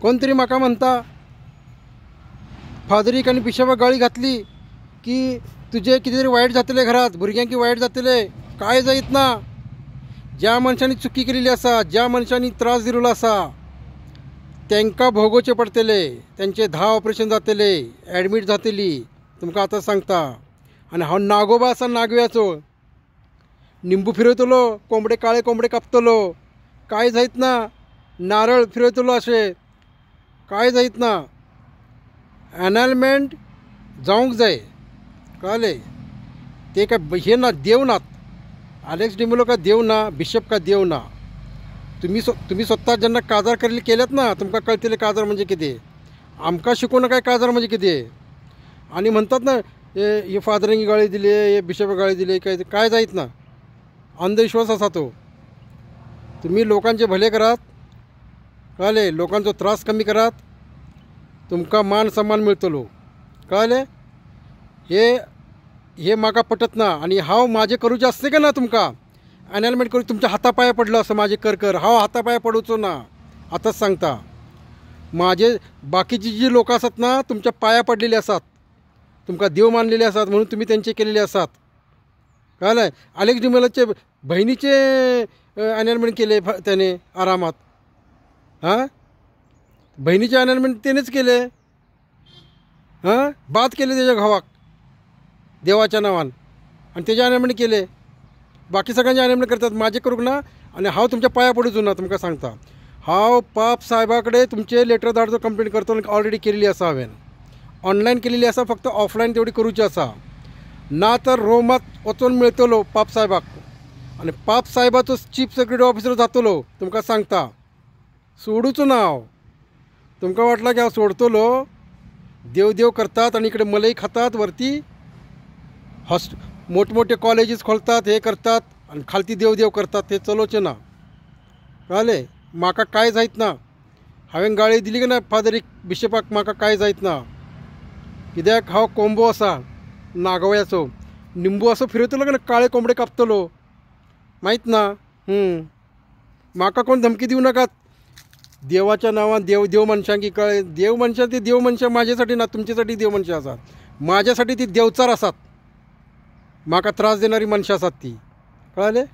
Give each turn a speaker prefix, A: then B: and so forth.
A: कोण तरी म्हाका म्हणटा फादरीक आनी बिशपाक गाळी घातली की तुजें कितें तरी वायट जातलें, घरांत भुरग्यांकी वायट जातलें. काय जायत ना. ज्या मनशांनी चुकी केलेली आसा, ज्या मनशांनी त्रास दिलेलो आसा तांकां भोगोवचें पडटलें. तांचे 10 ऑपरेशन जातले, एडमीट जातली, तुमकां आतां सांगता. आनी हांव नागोबा आसा, नागव्याचो. निंबू फिरयतलो, कोंबडे काळे कोंबडे कापतलो, काय जायत ना. नारळ फिरयतलो, अशें काय जायत ना. एनलमेंट जावंक जाय, कळ्ळें? ते काय हे ना, देव नात. आलेक्स डिमेलो का देव ना, बिशप का देव ना. तुम्ही स्वतः जेन्ना काजार केल्यात ना, तुमकां कळटलें काजार म्हणजे कितें. आमकां शिकोवं नाका काजार म्हणजे कितें. आनी म्हणतात ना हे फादरांनी गाळी दिली, हे बिशपाक गाळी दिली, काय काय जायत ना. अंधविश्वास आसा तो. तुम्ही लोकांचे भले करात, कळ्ळें? लोकांचो त्रास कमी करात, तुमकां मान सन्मान मेळटलो, कळ्ळें? हे हे म्हाका पटत ना. आनी हांव म्हाजें करूचें आसलें काय ना, तुमकां एनलमेंट करूं तुमच्या हाता पांया पडलो असो म्हाजें कर कर, हांव हाता पांया पडूचो ना. आतांच सांगता. म्हाजे बाकीची जी लोक आसात ना, तुमच्या पांया पडलेली आसात, तुमकां देव मानलेले आसात म्हणून तुमी तेंचे केलेले आसात, कळ्ळें? आलेक्स डिमेलोचे बहिणीचे एनलमेंट केले त्याने आरामात. हां, बहिणीचे एनलमेंट तेनेच केले. हां, बाद केले त्याच्या घोवाक देवाच्या नावान, आनी तेजे एनलमेंट केले. बाकी सगळ्यांचे एनलमेंट करतात, म्हाजें करूंक ना. आनी हांव तुमच्या पांया पडूचो ना, तुमकां सांगता. हांव पाप साहेबा कडेन तुमचे लेटर धाडचो, कंप्लेन करतलो. ऑलरेडी केलेली आसा हांवें, ऑनलायन केलेली आसा, फक्त ऑफलायन तेवढी करूची आसा. ना तर रोमात वचून मेळटलो पाप साहेबाक, आनी पाप साहेबाचो चीफ सेक्युरिटी ऑफिसर जातलो, तुमकां सांगता. सोडूचो ना हांव. तुमकां वाटलां की हांव सोडतलो? देव देव करतात आनी इकडे मलई खातात, वरती मोठमोठे कॉलेजीस खोलतात, हे करतात आनी खालती देव देव करतात. ते चलोवचें ना, कळ्ळें? म्हाका काय जायत ना. हांवें गाळी दिली की ना फादरीक बिशपाक, म्हाका काय जायत ना. कित्याक हांव कोंबो आसा नागोव्याचो, निंबू असो फिरयतलो की ना, काळे कोंबडे कापतलो, माहीत ना. म्हाका कोण धमकी दिवं नाकात देवाच्या नांवान. देव देव मनशांकी कळ्ळें, देव मनशां ती देव मनशां म्हाजेसाठी ना, तुमच्यासाठी देव मनशां आसात. म्हाज्यासाठी ती देवचार आसात, म्हाका त्रास देणारी मनशां आसात ती, कळ्ळें?